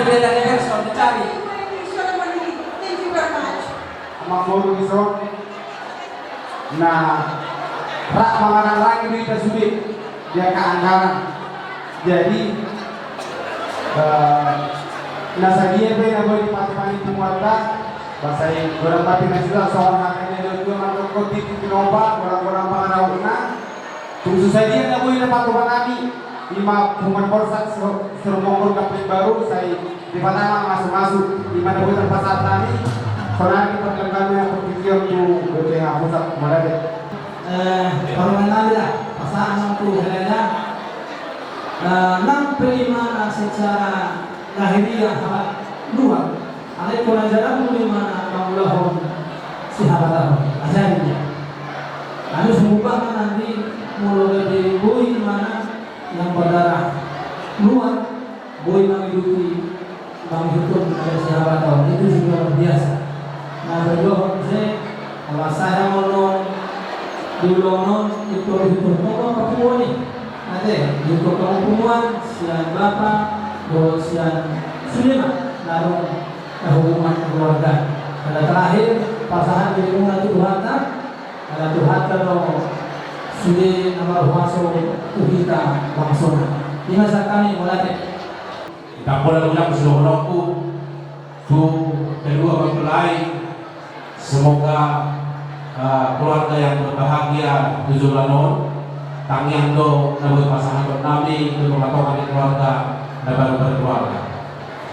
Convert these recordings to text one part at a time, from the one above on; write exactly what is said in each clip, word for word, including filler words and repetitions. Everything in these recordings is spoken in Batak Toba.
Beda di Gerson, dicari. Thank you very much. Amang boru dison na rap mangarang-arang di hita sude di angka anggaran. Jadi, eh, na sadia pe na boi dipatupa ni punguanta, ba sai godang pe na sila songon hata ni na dua mandokkon di titik nopa, godang-godang pangarahutna. Tung so sadia na boi dipatupa nami, ima punguan Borsak, Sir-, Sirumongkon Gambling Baru, sai Debata ma mamasu-masu, ima na boi tarpasahat nami, sonari parlengkapi na pertikion tu B P H Pusat, mauliate. Eh, parumaen nami da, pasahat nang tu hela-hela. Eh, nang pe ima na secara lahiriah halak luar, alai hona jalan muli ma na mangulahon sihabatahon. Ajari dia. Lalu sumubah ma nanti molo gabe boi ima na yang berdarah luar, boi mangihuti, mangihuthon na sihabatahon, itu juga luar biasa. Na, bagi muse, ala saya molo di ulaon on, itu ihuthon tong ma papunguan i. Ate, ihuthon tong ma punguan, sian bapa dohot sian sude ma na adong hubungan keluarga. Tanda terakhir, pasahat di punguan tu Tuhanta, ala Tuhanta do sude na marhuaso tu hita bangsona. Ima sian hami, mauliate. Ndang pola godang sidohononku tu kedua mempelai, semoga, eh, keluarga yang berbahagia tu joloan on, tangiang do na boi pasahaton nami tu tonga-tonga ni keluarga na baru berkeluarga.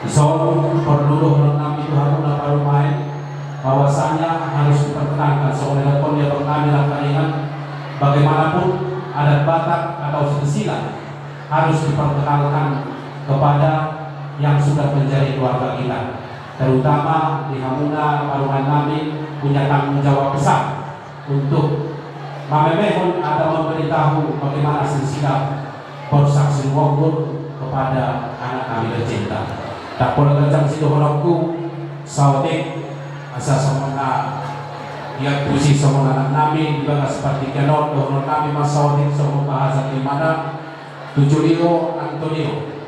Dison porlu dohonon nami tu hamuna parumaen, bahwasanya harus diperkenalkan, songon na nidok ni abang nami Langkaringan, bagaimanapun adat Batak atau silsilah harus diperkenalkan kepada yang sudah menjadi keluarga kita. Terutama di hamuna parumaen nami punya tanggung jawab besar untuk mamemehon atau memberitahu bagaimana silsilah Borsak Sirumongkon kepada anak nami tercinta. Ndang pola ganjang sidohononku, saotik, asa songon na diantusi songon anak nami di bagas partingkian on, dohonon nami ma saotik songon bahasa Imana, tu Julio Antonio.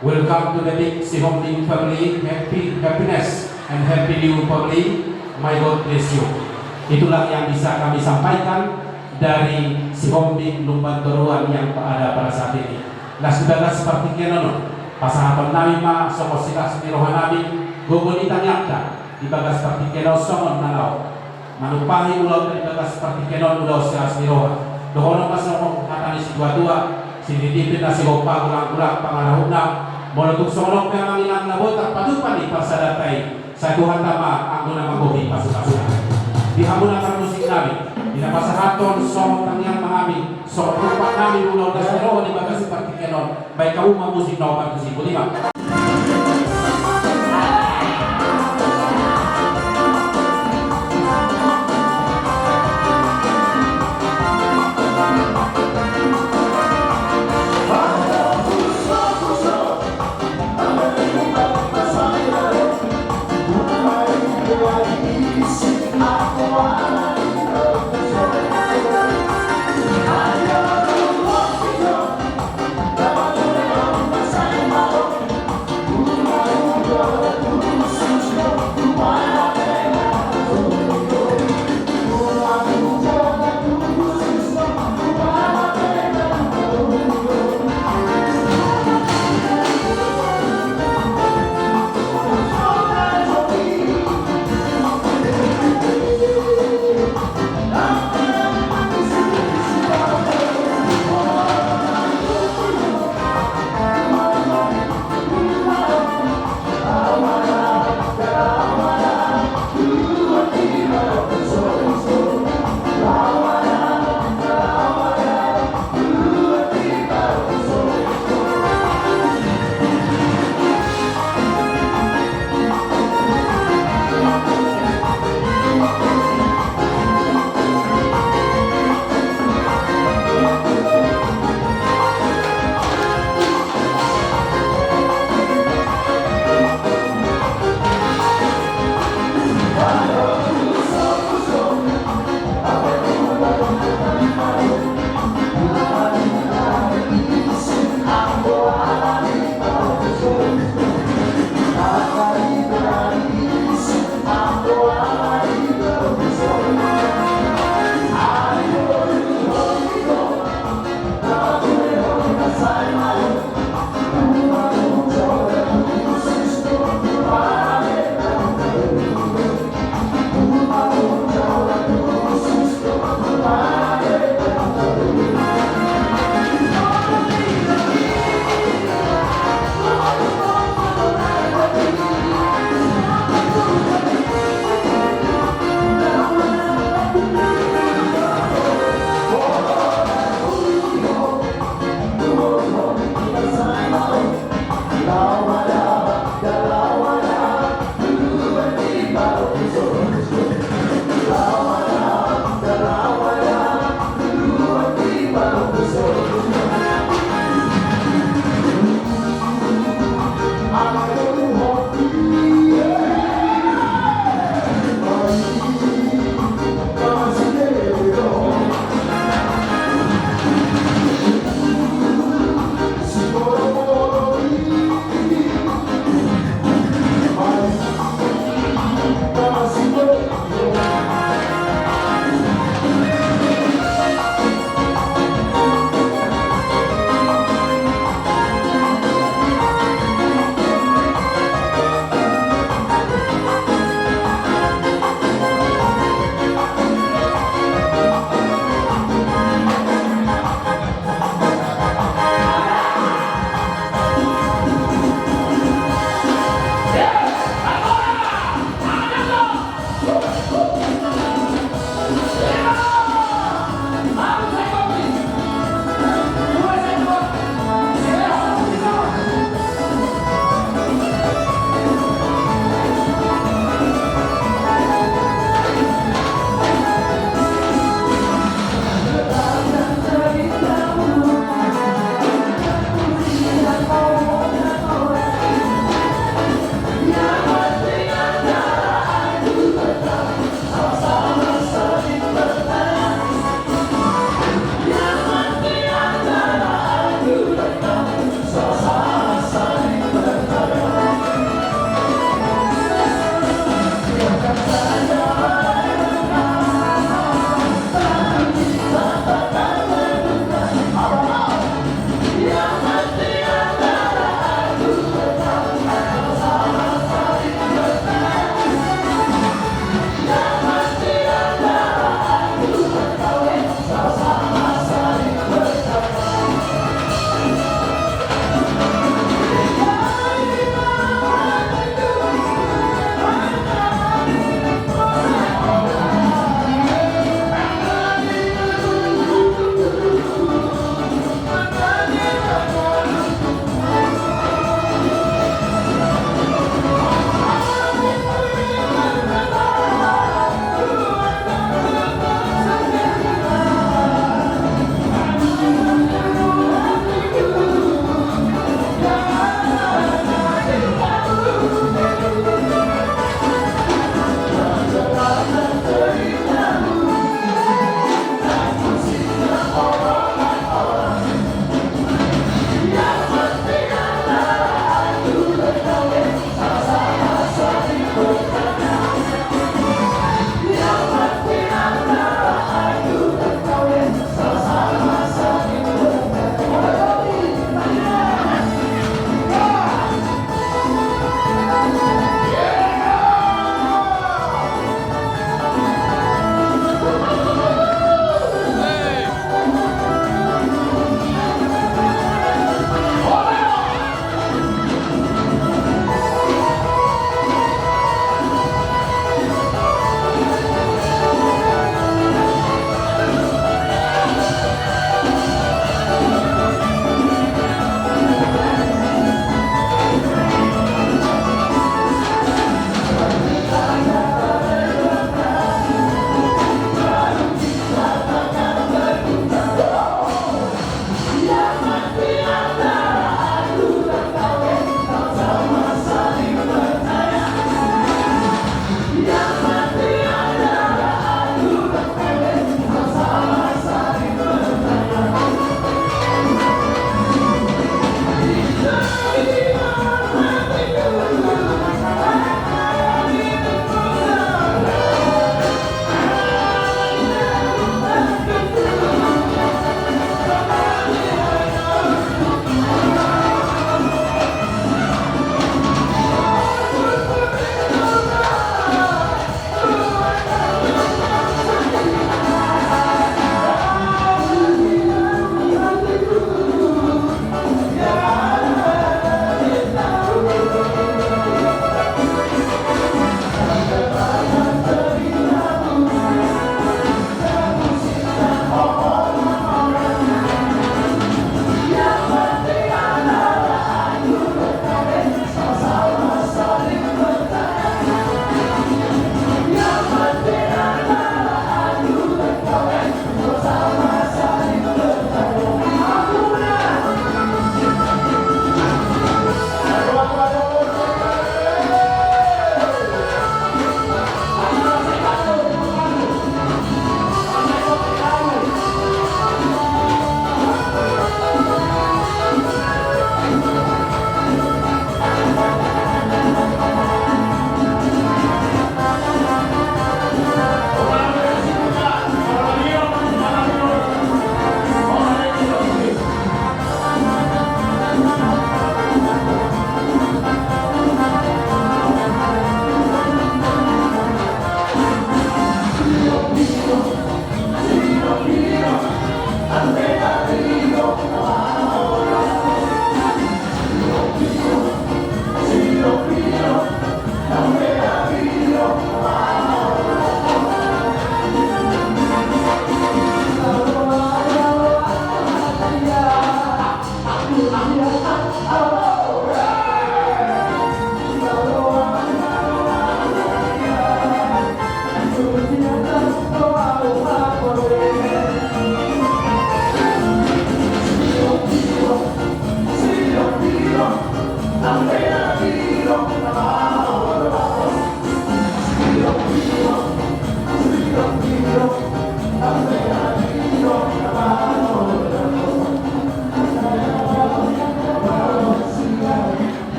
Welcome to the big Sihombing family, happy, happiness and happy new family, may God bless you. Itulah yang bisa kami sampaikan dari Sihombing Lumban Toruan yang ada pada saat ini. Las di bagas partingkian on, pasahaton nami ma songon silas ni roha nami, gogo ni tangiangta di bagas partingkian on songon na laho manumpahi ulaonta di bagas partingkian on, ulaon silas ni roha. Dohonon ma songon hata ni situa-tua, sititi pe na sigompa, gulang-gulang pangarahutna. Molo tung songon on pe amang inang na boi tarpatupa ni parsadanta i, sai Tuhanta ma anggo na manggohi pasu-pasuna. Di hamuna parmusik nami, di na pasahathon songon tangiang ma hami, songon rumpak nami muna ulaon las ni roha di bagas partingkian on, baen hamu ma musik na opat tusi. Botima.